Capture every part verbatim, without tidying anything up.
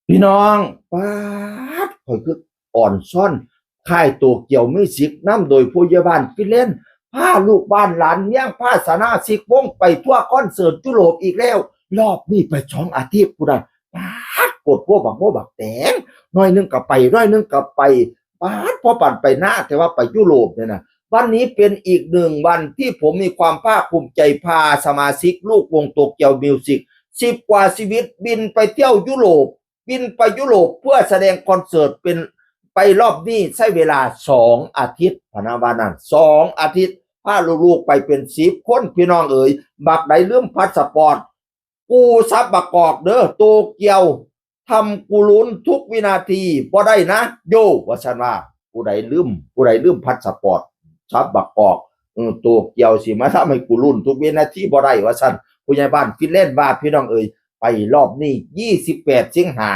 พี่น้อง ป๊าด ข่อยคืออ่อนซ่อน ค่ายโตเกียวมิวสิก นำโดยผู้ใหญ่บ้านฟิเลน พาลูกบ้านหลานเมียง พาสมาชิกวงไปทัวร์คอนเสิร์ตยุโรปอีกแล้ว รอบนี้ไปสองอาทิตย์พุ้นน่ะ ป๊าด โพดโพบักโมบักแตง หน่อยหนึ่งก็ไป หน่อยหนึ่งก็ไป ป๊าด พอปานไปนา แต่ว่าไปยุโรปเนี่ยนะ วันนี้เป็นอีกหนึ่งวันที่ผมมีความภาคภูมิใจ พาสมาชิกลูกวงโตเกียวมิวสิก สิบกว่าชีวิตบินไปเที่ยวยุโรป บินไปยุโรปเพื่อแสดงคอนเสิร์ต เป็นไปรอบนี้ใช้เวลาสองอาทิตย์ พะนะว่านั่น สองอาทิตย์ พาลูกๆไปเป็นสิบคน พี่น้องเอ๋ย บักใดลืมพาสปอร์ต กูสับบักกอกเด้อ โตเกียว ทำกูลุ้นทุกวินาที บ่ได้นะ โย ว่าซั่นว่า ผู้ใดลืม ผู้ใดลืมพาสปอร์ต สับบักกอก เออ โตเกียวสิมาทำให้กูลุ้นทุกวินาทีบ่ได้ ว่าซั่น ผู้ใหญ่บ้านฟิเลนว่า พี่น้องเอ๋ย ไปรอบนี้ ยี่สิบแปด สิงหา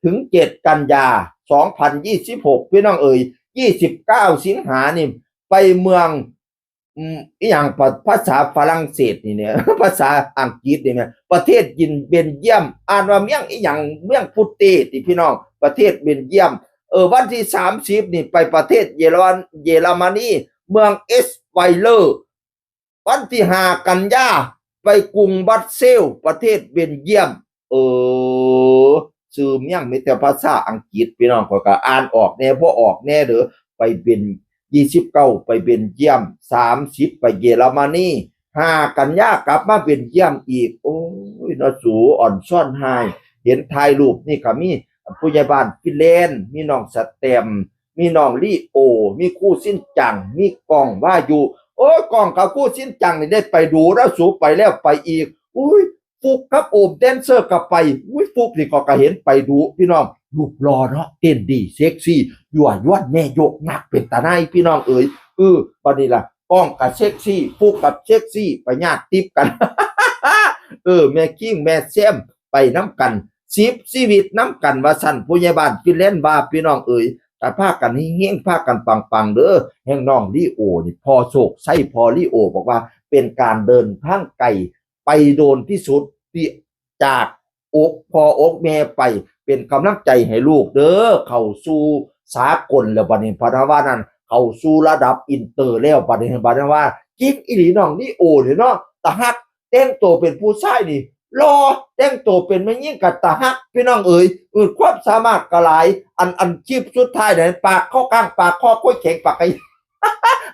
ถึง เจ็ด กันยา สองพันยี่สิบหก พี่น้องเอ๋ย ยี่สิบเก้า สิงหานี่ ไปเมือง อืม อีหยัง ภา ภาษาฝรั่งเศสนี่เนี่ย ภาษาอังกฤษนี่เนี่ย ประเทศยิน เบลเยียม อ่านว่าเมืองอีหยัง เมืองปุตเตติพี่น้อง ประเทศเบลเยียม เออ วันที่ สามสิบ นี่ไปประเทศเยอรมัน เยอรมนี เมืองเอสไวเลอร์ วันที่ ห้า กันยา ไปกรุงบรัสเซลส์ ประเทศเบลเยียม เออ ชื่อเมืองมีแต่ภาษาอังกฤษ พี่น้อง ข้อยก็อ่านออกแหน่ บ่ออกแหน่เด้อ ไปเบล ยี่สิบเก้า ไปเบลเยียม สามสิบ ไปเยอรมนี ห้า กันยากลับมาเบลเยียมอีก โอ้ย เนาะสู อ่อนซ่อนหาย เห็นถ่ายรูปนี่ก็มีผู้ใหญ่บ้านฟิเลน มีน้องสแตม มีน้องลีโอ มีครูสิ้นจัง มีก้องวายุ โอ้ย ก้องกับครูสิ้นจังนี่ได้ไปดูแล้วสู ไปแล้วไปอีก อุ้ย ฟุกกับโอมแดนเซอร์ก็ไป อุ้ย ฟุกนี่ก็กะเห็นไปดู พี่น้อง รูปหล่อเนาะ เต้นดี เซ็กซี่ ยั่วยวนแม่ยกนักเป็นตาหน่าย พี่น้องเอ๋ย เออ บัดนี้ล่ะ ก้องกับเซ็กซี่ ฟุกกับเซ็กซี่ ไปญาติติปกัน เออ แม่คิง แม่แซม ไปนำกัน สิบชีวิตนำกัน ว่าซั่น ผู้ใหญ่บ้านฟิเลนว่า พี่น้องเอ๋ย ก็พากันเฮงๆ พากันปังๆ เด้อ แห่งน้องลีโอนี่ พ่อโชคชัย พ่อลีโอบอกว่าเป็นการเดินทางไกล ไปโดนที่สุดที่จากอกพ่ออกแม่ไป เป็นกำลังใจให้ลูกเด้อ เข้าสู่สากลแล้วบัดนี้ พะนะว่านั่น เข้าสู่ระดับอินเตอร์แล้วบัดนี้ พะนะว่า จริงอีหลีน้องลีโอนี่เนาะ ตาฮัก แต่งตัวเป็นผู้ชายนี่หล่อ แต่งตัวเป็นแม่หญิงก็ตาฮัก พี่น้องเอ๋ย เออ ความสามารถก็หลาย อัน อันคลิปสุดท้ายเนี่ย ปากข้อก้าง ปากข้อโค้ยแข็ง ปากไก่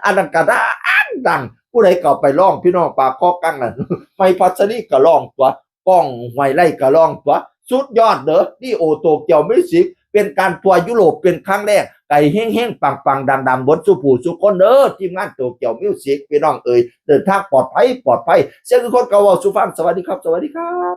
อันนั้นก็ดังดัง ผู้ใดก็เอาไปร้อง พี่น้อง ปากข้อก้างนั่น ไมค์พัชรีก็ร้องตั๊ว ก้อง ห้วยไร่ก็ร้องตั๊ว สุดยอดเด้อ ลีโอโตเกียวมิวสิก เป็นการทัวร์ยุโรปเป็นครั้งแรก ไก่เฮ้งๆ ปังๆ ดังๆ เบิดสู่ผู้สู่คนเด้อ ทีมงานโตเกียวมิวสิก พี่น้องเอ๋ย เดินทางปลอดภัย ปลอดภัย เสียงคือคนเก่าเว้าสู่ฟัง สวัสดีครับ สวัสดีครับ